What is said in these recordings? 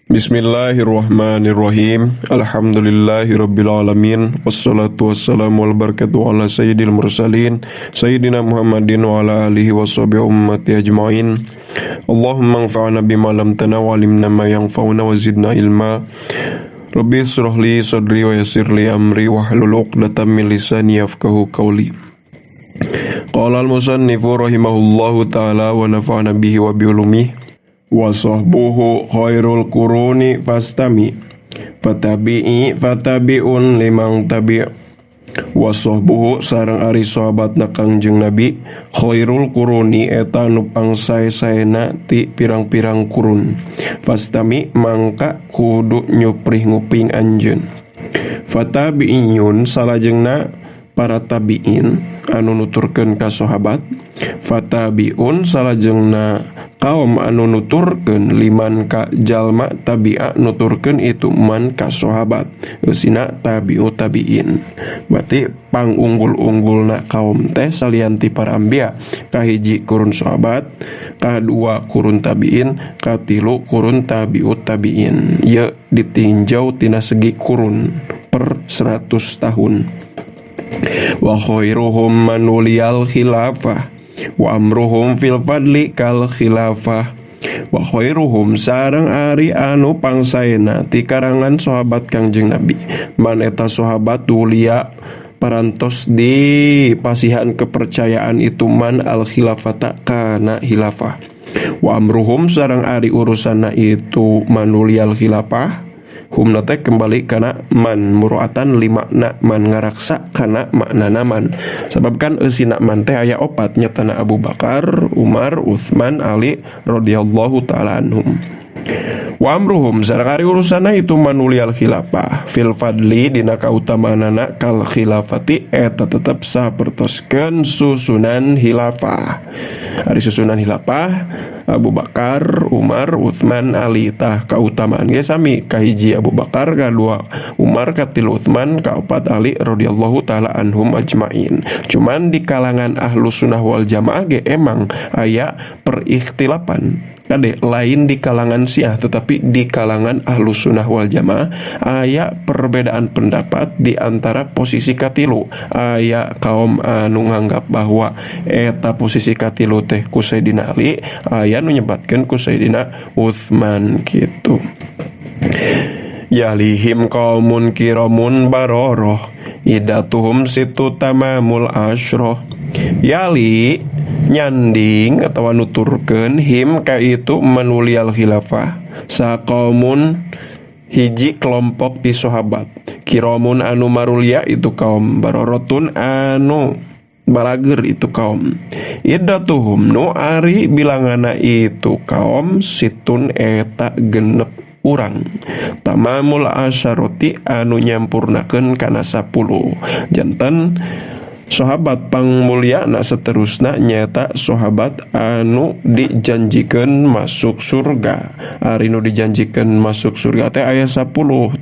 Bismillahirrahmanirrahim. Alhamdulillahirabbil alamin. Wassalatu wassalamu wal barakatuhu ala sayyidil mursalin sayyidina Muhammadin wa ala alihi washabihi ummati ajmain. Allahumma anfa'na bima 'allamtana wa 'allimna ma yanfa'una wa zidna ilma. Rabbi israh li sadri wa yassir li amri wahlul 'uqdatam min lisani yafqahu qawli. Qala al-musannifu rahimahullahu ta'ala wa nafa'ana bihi wa bi ulumihi. Wa sahbuhu khairul quruni fastami fatabi'i fatabi'un limang tabi'. Wa sahbuhu sareng ari sahabatna Kangjeng Nabi khairul quruni eta nu pangsae-saena ti pirang-pirang kurun. Fastami mangka kudu nyuprih nguping anjeun. Fatabi'un salajengna para tabi'in anu nuturkeun ka sahabat. Fatabi'un salajengna kaum anu nuturkeun liman ka jalma tabi'a nuturkeun itu man ka sahabat eusina tabi'u tabi'in. Berarti pangunggul-unggulna kaum teh salian ti para anbiya, kahiji kurun sahabat, kadua kurun tabi'in, katilu kurun tabi'u tabi'in. Ieu ditinjau tina segi kurun per 100 tahun. Wa khairuhum man wuliyal khilafah wa amruhum fil fadli kal khilafah. Wa khairuhum sareng ari anu pangsaena ti karangan sahabat Kangjeng Nabi man eta sahabat wulia parantos di pasihan kepercayaan itu man al khilafata kana khilafah. Wa amruhum sareng ari urusanna itu man wuliyal khilafah humna teh kembali kana man muruatan lima na man ngaraksa kana maknana man. Sebab kan eusina man teh aya opat nyatana Abu Bakar, Umar, Utsman, Ali radhiyallahu taala anhum. Wa amruhum sareng ari urusanna itu manulial khilafah fil fadli dina kautamaanana kal khilafati eta tetep sapertoskeun susunan khilafah. Ari susunan khilafah Abu Bakar, Umar, Utsman, Ali tah kautamaan ge sami kahiji Abu Bakar, kadua Umar, katilu Utsman, kaopat Ali radhiyallahu taala anhum ajmain. Cuman di kalangan Ahlus Sunnah wal Jamaah ge emang aya perikhtilapan. Kade lain di kalangan Syiah tetapi di kalangan Ahlus Sunnah wal Jamaah aya perbedaan pendapat di antara posisi katilu. Aya kaum anu nganggap bahwa eta posisi katilu teh ku Sayyidina Ali, aya nu nyebatkeun ku Sayyidina Utsman gitu. Yalihim qaumun kiramun baroroh idatuhum situ tamamul asyroh. Yali nyanding atau nuturkeun him ka itu manulial khilafah saqaumun hiji kelompok ti sahabat kiramun anu marulia itu kaum barorotun anu balager itu kaum iddatuhum nu ari bilangana itu kaum situn eta genep urang tamamul asyaroti anu nyampurnakeun kana 10. Janten sahabat pangmulyana seterusna nyata sahabat anu dijanjikeun masuk surga. Ari nu dijanjikeun masuk surga teh aya 10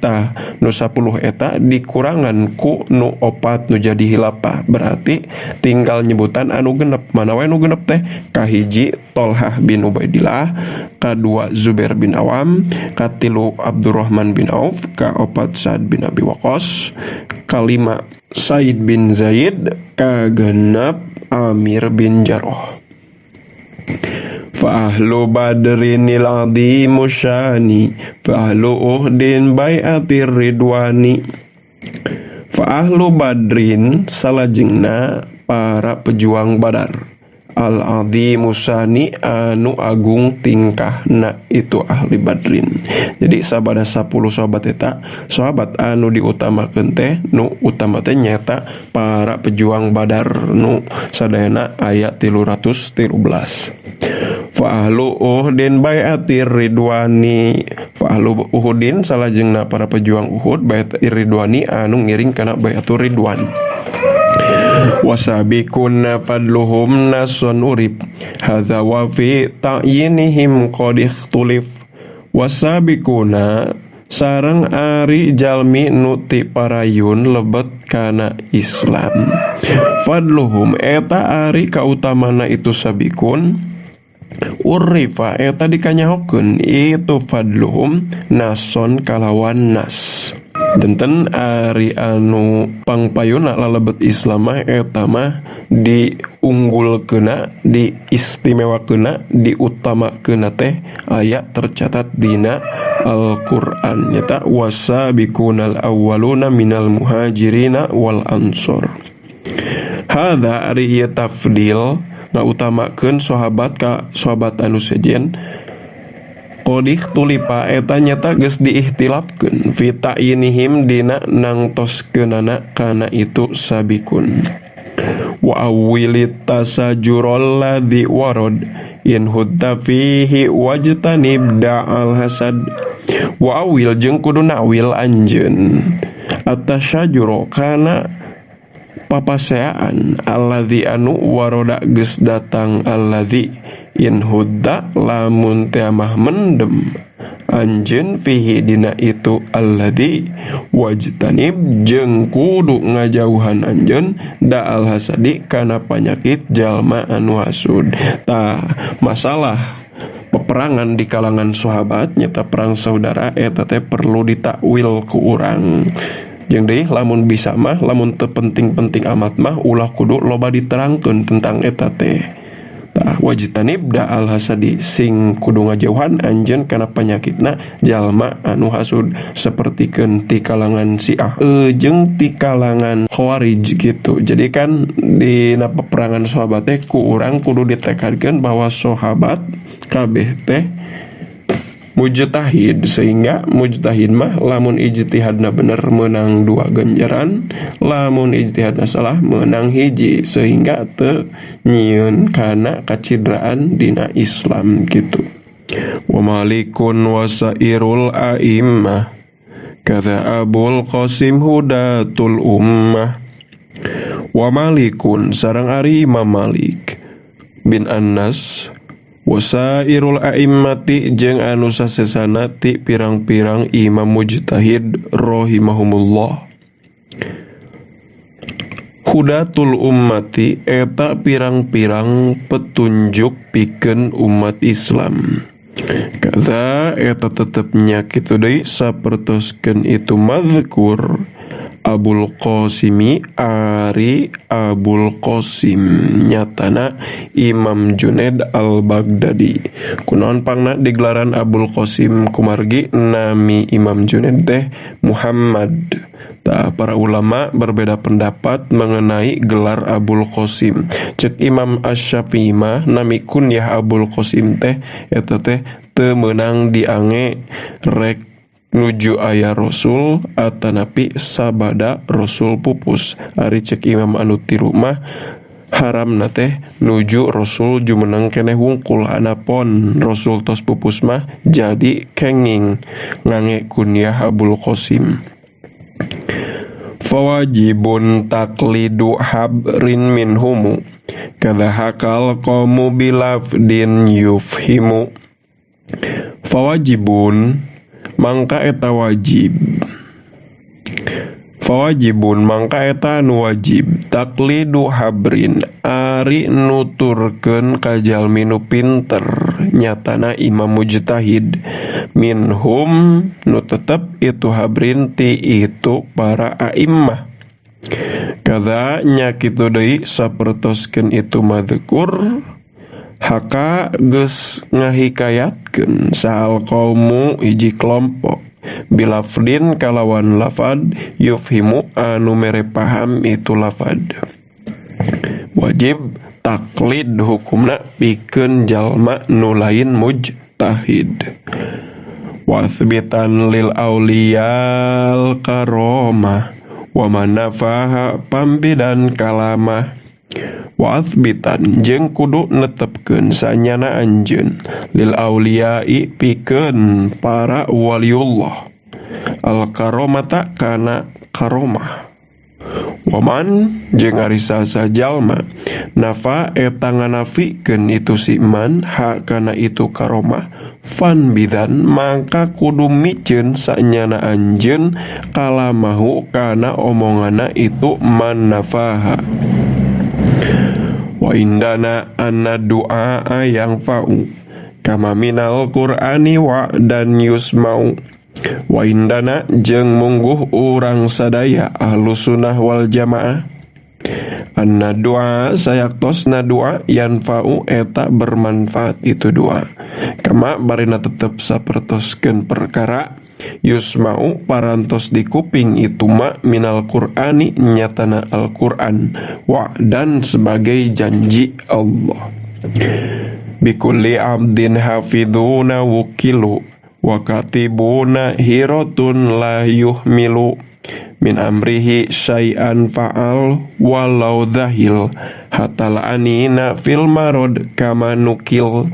tah nu 10 eta dikurangan ku nu opat nu jadi hilafah. Berarti tinggal nyebutan anu genep. Mana wae nu genep teh? Kahiji Tolhah bin Ubaidillah, kadua Zubair bin Awam, katilu Abdurrahman bin Auf, kaopat Sa'ad bin Abi Waqqas, kalima Said bin Zaid, kagenap Amir bin Jarrah. Fa ahlu badrinil azimu syani fa ahlu uhdin bai'atir ridwani. Fa ahlu badrin salajengna para pejuang Badar al azimu syani anu agung tingkahna itu ahli badrin. Jadi sabada 10 sahabat eta sahabat anu diutamakeun teh nu utama teh nyata para pejuang Badar nu sadayana aya 313. Fa ahlu uhdin bai'atir ridwani. Fa ahlu uhudin salajengna para pejuang Uhud bai'atir ridwani anu ngiring kana bai'atur ridwan. Wasabiquna fadluhum nasun urib hadza wa fi ta'yinihim qad ikhtulif. Wasabiquna sareng ari jalmi nu ti parayun lebet kana Islam. Fadluhum eta ari kautamana itu sabiqun Urifa eta dikanyahokeun itu fadluhum nason kalawan nas. Denten ari anu pangpayuna lalebet Islam mah eta mah diunggulkeuna, diistimewakeuna, diutamakeuna teh aya tercatat dina Al-Qur'an nyata wasabiqunal awwaluna minal muhajirina wal ansor. Hadza ari ieu tafdil ngautamakeun sahabat ka sahabat anu sejen qodih tulipa eta nyata geus diihtilafkeun fi ta'yinihim dina nangtoskeunana kana itu sabikun. Wa awwilit tasajurul ladzi warad in hudda fihi wajtanib da'al hasad. Wa awil jeung kudu nawil anjeun atasyajuro kana papaseaan alladzi anu waroda geus datang alladzi in hudda lamun teh mah mendem anjeun fihi dina itu alladzi wajtanib jeung kudu ngajauhan anjeun da'al hasadi kana panyakit jalma anu hasud. Tah masalah peperangan di kalangan sahabat nyata perang saudara eta teh perlu ditakwil ku urang. Jeung deui lamun bisa mah lamun teu penting-penting amat mah ulah kudu loba diterangkeun tentang eta teh. Tah wajtanib da'al hasadi sing kudu ngajauhan anjeun kana panyakitna jalma anu hasud sapertikeun ti kalangan Syiah jeung ti kalangan Khawarij gitu. Jadi kan dina peperangan sahabat teh ku urang kudu ditekadkeun bahwa sahabat kabeh teh mujtahid, sehingga mujtahid mah lamun ijtihadna bener menang 2 ganjaran, lamun ijtihadna salah menang 1, sehingga teu nyieun kana kacidraan dina Islam gitu. Wa malikun wasairul a'immah kadza Abul Qasim hudatul ummah. Wa malikun sareng ari Imam Malik bin Anas wasairul a'immati jeung anu sasesana ti pirang-pirang imam mujtahid rahimahumullah. Hudatul ummati eta pirang-pirang petunjuk pikeun umat Islam. Kadza eta tetepnya kitu deui sapertoskeun itu mazkur Abul Qasimi ari Abul Qasim nyatana Imam Junaid Al-Baghdadi. Kunaon pangna digelaran Abul Qasim kumargi nami Imam Junaid teh Muhammad. Tah para ulama berbeda pendapat mengenai gelar Abul Qasim. Cek Imam Asy-Syafi'i mah nami kunyah Abul Qasim teh eta teh teu meunang diange rek nuju aya Rasul atanapi sabada Rasul pupus. Ari cek Imam anu tiru mah haramna teh nuju Rasul jumeneng keneh wungkul, anapon Rasul tos pupus mah jadi kenging ngange kunyah Abul Qasim. Fawajibun taqlidu habrin minhumu kadza hakal qaumu bilafdin yufhimu. Fawajibun mangka eta wajib. Fawajibun mangka eta anu wajib taklidu habrin ari nuturkeun ka jalmi nu pinter nyatana imam mujtahid minhum nu tetep itu habrin ti itu para a'immah. Kadza nya kitu deui sapertoskeun itu madzkur haka geus ngahikayatkeun sahal qaumu hiji kelompok bilafdin kalawan lafad yufhimu anu mere paham itu lafad. Wajib taklid hukumna pikeun jalma nu lain mujtahid. Wathbitan lil auliyal karomah wa manafaha pambidan kalamah. Wathbitan jeung kudu netepkeun sanyana anjeun lil auliyai pikeun para waliullah al karomata kana karomah. Waman jeung ari saha jalma nafa eta nganafikeun itu si man ha kana itu karomah fan bidan mangka kudu miceun sanyana anjeun kalamahu kana omongana itu man nafaha. Wa indana anna du'a yang fa'u kama minal qur'ani wa dan yusma'u. Wa indana jeung mungguh urang sadaya ahlu sunnah wal jamaah anna du'a sayaktosna du'a yanfa'u eta bermanfaat itu doa kama barina tetep sapertoskeun perkara yusma'u parantos di kuping itu ma minal qur'ani nyatana Al-Qur'an wa dan sebagai janji Allah. Bikulli abdin hafiduna wukilu wa katibuna hiratun la yuhmilu min amrihi syai'an fa'al walau dhahil hatal anina fil marad kama nukil.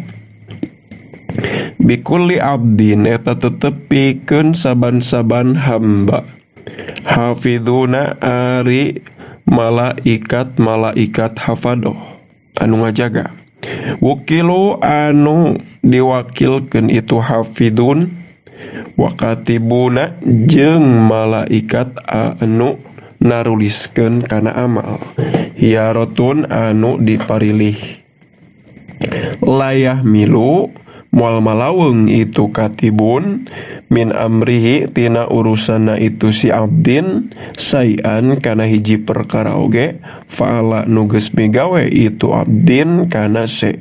Bikulli abdin eta tetepikeun saban-saban hamba hafiduna ari malaikat-malaikat hafadoh anu ngajaga, wukilu anu diwakilkeun itu hafidun, wakatibuna jeung malaikat anu naruliskeun kana amal, hiarotun anu diparilih, layah milu moal malaweng itu katibun min amrihi tina urusana itu si abdin sayan kana hiji perkara oge fa'ala nu geus migawe itu abdin kana se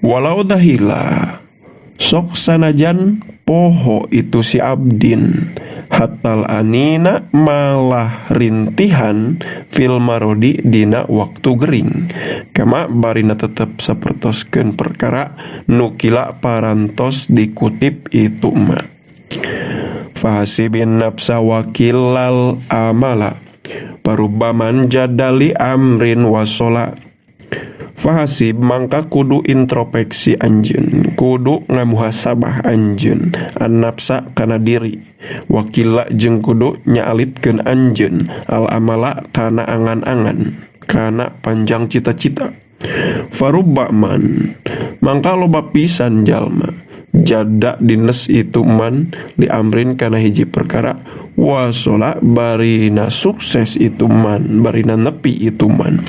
walau dahila sok sanajan poho itu si abdin hatal anina malah rintihan fil marodi dina waktu gering kama barina tetep sapertoskeun perkara nukila parantos dikutip itu ma. Fahasibin nafsa wakilal amala parubaman jadali amrin wasola. Fahasib mangka kudu introspeksi anjeun, kudu ngamuhasabah anjeun an-nafsa kana diri, wakila jeung kudu nyaalitkeun anjeun al amala kana angan-angan, kana panjang cita-cita. Farubba man mangka loba pisan jalma jada dines itu man li amrin kana hiji perkara wasola barina sukses itu man, barina nepi itu man.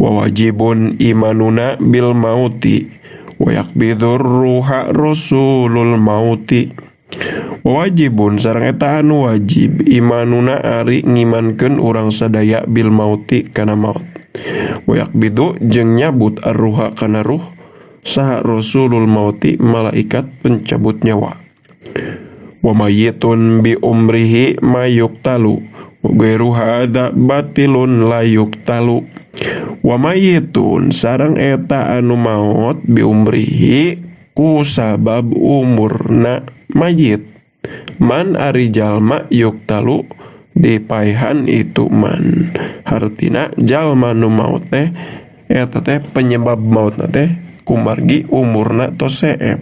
Wa wajibun imanuna bil mauti wa yaqbidur ruha rasulul mauti. Wa wajibun sareng eta anu wajib imanuna ari ngimankeun urang sadaya bil mauti kana maut. Wa yaqbidu jeung nyabut arruha kana ruh saha rasulul mauti malaikat pencabut nyawa. Wa mayyitun bi umrihi mayuqtalu wa ghairu hadza batilun la yuqtalu. Wa mayyitun sareng eta anu maot bi umrihi ku sabab umurna mayit man ari jalma yuktalu dipaehan itu man. Hartina jalma nu maot teh eta teh penyebab maotna teh kumargi umurna tos seep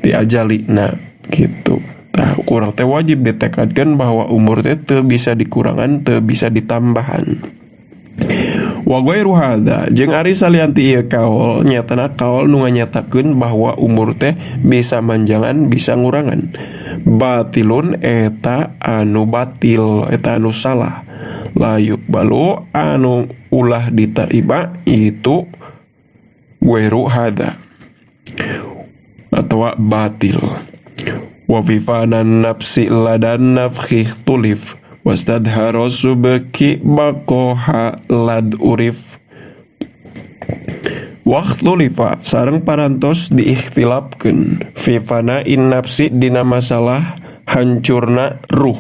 diajalina gitu. Tah kurang teh wajib ditekadkeun bahwa umur teh teu bisa dikurangan, teu bisa ditambahan. Wa ghairu hadza jeung ari salianti ieu kaol nyatana kaol nu nganyatakeun bahwa umur teh bisa manjangan bisa ngurangan. Batilun eta anu batil, eta anu salah. Layuk balu anu ulah ditariba itu ghairu hadza atawa batil. Wa fifanan nafsi ladan nafkhih tulif wastadhara subki baqoha lad urif. Waqtulifa sareng parantos diikhtilafkeun fifana in nafsi dina masalah hancurna ruh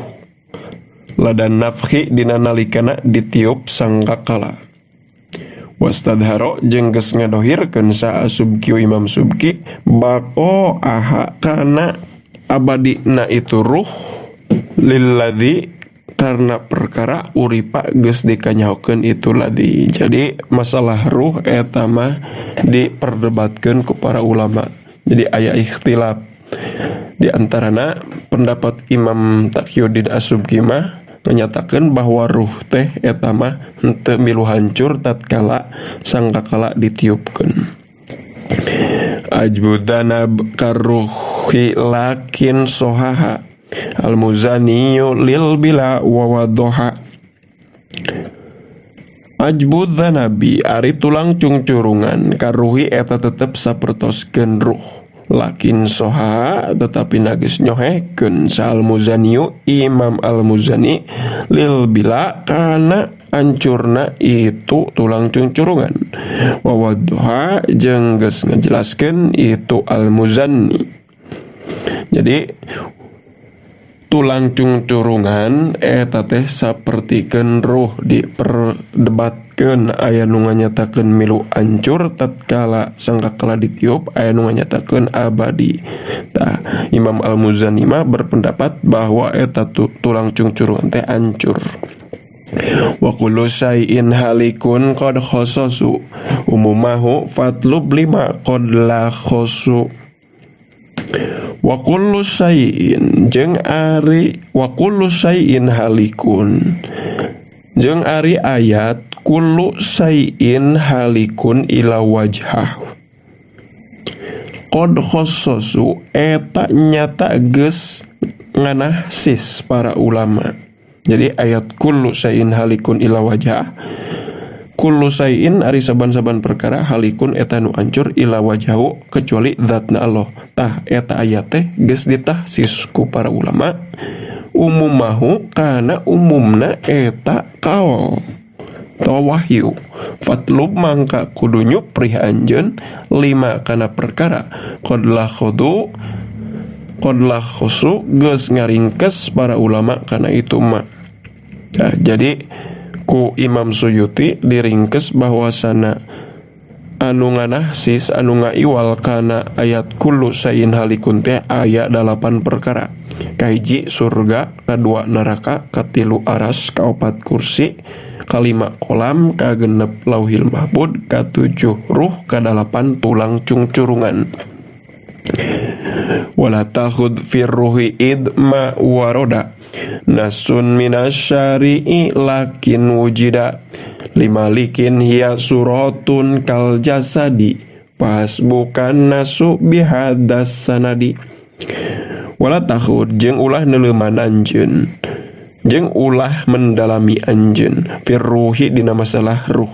ladan nafhi dina nalikana ditiup sangkakala. Wastadhara jeung geus ngadohirkeun saha Subki Imam Subki baqoha kana abadina itu ruh lilladzi karena perkara uripa geus dikanyahokeun itu ladzi. Jadi masalah ruh eta mah diperdebatkeun ku para ulama. Jadi aya ikhtilaf di antarana pendapat Imam Taqiyuddin As-Subki mah menyatakan bahwa ruh teh eta mah henteu milu hancur tatkala sangkakala ditiupkeun. Ajbudanab karruhi lakin sohaha al-muzaniyu lil bila wa wadoha. Ajbu dzanabi ari tulang cungcurungan karuhi eta tetep sapertoskeun ruh. Lakin soha tetapi nageus nyohehkeun sal Muzaniyu Imam Al-Muzani lil bila kana ancurna itu tulang cungcurungan. Wa wadduha jeung geus ngajelaskeun itu Al-Muzani. Jadi tulang cungcurungan eta teh sapertikeun ruh diperdebatkeun aya nu nganyatakeun milu ancur tatkala sangkakala ditiup aya nu nganyatakeun abadi. Tah Imam Al-Muzani mah berpendapat bahwa eta tulang cungcurungan teh ancur. Wa kullu syai'in halikun qad khasasu umumahu fatlub lima qad la khasu. Wa kullu syai'in jeung ari wa kullu syai'in halikun jeung ari ayat kullu syai'in halikun ila wajhah qad khassasu eta nyata geus nganahsis para ulama. Jadi ayat kullu syai'in halikun ila wajhah, kullu syai'in ari saban-saban perkara halikun eta nu ancur ila wajhahu kecuali zatna Allah. Tah eta ayat teh geus ditahsis ku para ulama umumahu kana umumna eta kaol atawa wahyu. Fatlub mangka kudu nyuprih anjeun lima kana perkara qad la khudu qad la khusu geus ngaringkes para ulama kana itu mah. Nah, jadi ku Imam Suyuti diringkes bahwasana anu nganahsis anu ngaiwal kana ayat kullu syai'in halikun teh aya 8 perkara. Kahiji surga, kadua neraka, katilu aras, kaopat kursi, kalima kolam, kagenep lauhil mahfud, katujuh ruh, kadalapan tulang cungcurungan. Wala takhud firruhi id ma waroda nasun minasyari'i lakin wujida limalikin hiya suratun kal jasadi pasbukan nasu bihadas sanadi. Wala takhud jeung ulah neuleuman anjeun jeung ulah mendalami anjeun firruhi dina masalah ruh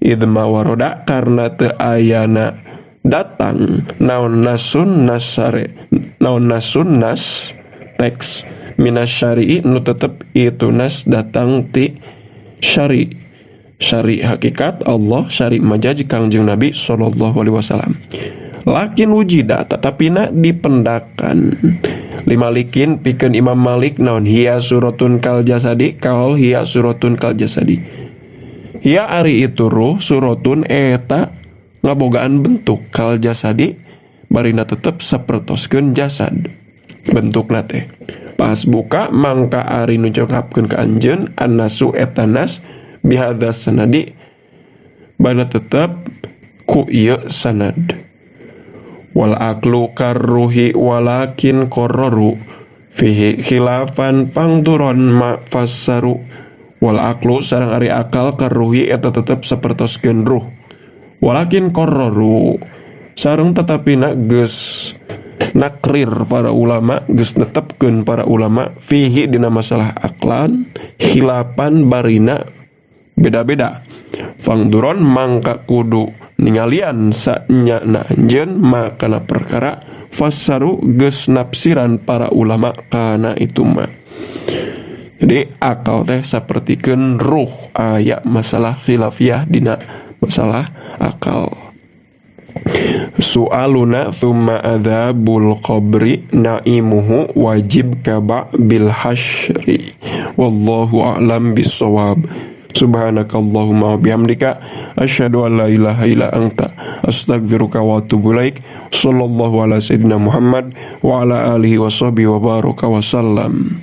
idma waroda karena teu ayana datang naon nasun nasare naon nasun nas teks minasyari'i nu tetep itu nas datang ti syari syari hakikat Allah syari majaz Kangjeng Nabi sallallahu alaihi wasallam. Lakin wujida tetapina dipendakan limalikin pikeun Imam Malik naon hiya suratun kal jasadi kaol hiya suratun kal jasadi hiya ari itu ruh suratun eta ngabogaan bentuk kal jasadi barina tetep sapertoskeun jasad bentukna teh. Pas buka mangka ari nu cokapkeun ka anjeun annasu etanas bihadza sanadi bana tetep ku ieu sanad. Wal aqlu karruhi walakin qarraru fihi khilafan fangduron ma fassaru. Wal aqlu sareng ari akal karruhi eta tetep sapertoskeun ruh walakin qarraru sareng tetapina geus nakrir para ulama geus netepkeun para ulama fihi dina masalah aklan khilapan barina beda-beda. Fangduron mangka kudu ningalian sanyana anjeun makana perkara fassaru geus nafsiran para ulama kana itu mah. Jadi akal teh sapertikeun ruh aya masalah khilafiyah dina masalah akal. Su'aluna thumma adzabul qabri na'imuhu wajib kaba bil hasyri. Wallahu a'lam bissawab. Subhanakallahumma wa bihamdika asyhadu an la ilaha illa anta astaghfiruka wa atubu ilaik. Sallallahu ala sayyidina Muhammad wa ala alihi wa sahbihi wa baraka wa sallam.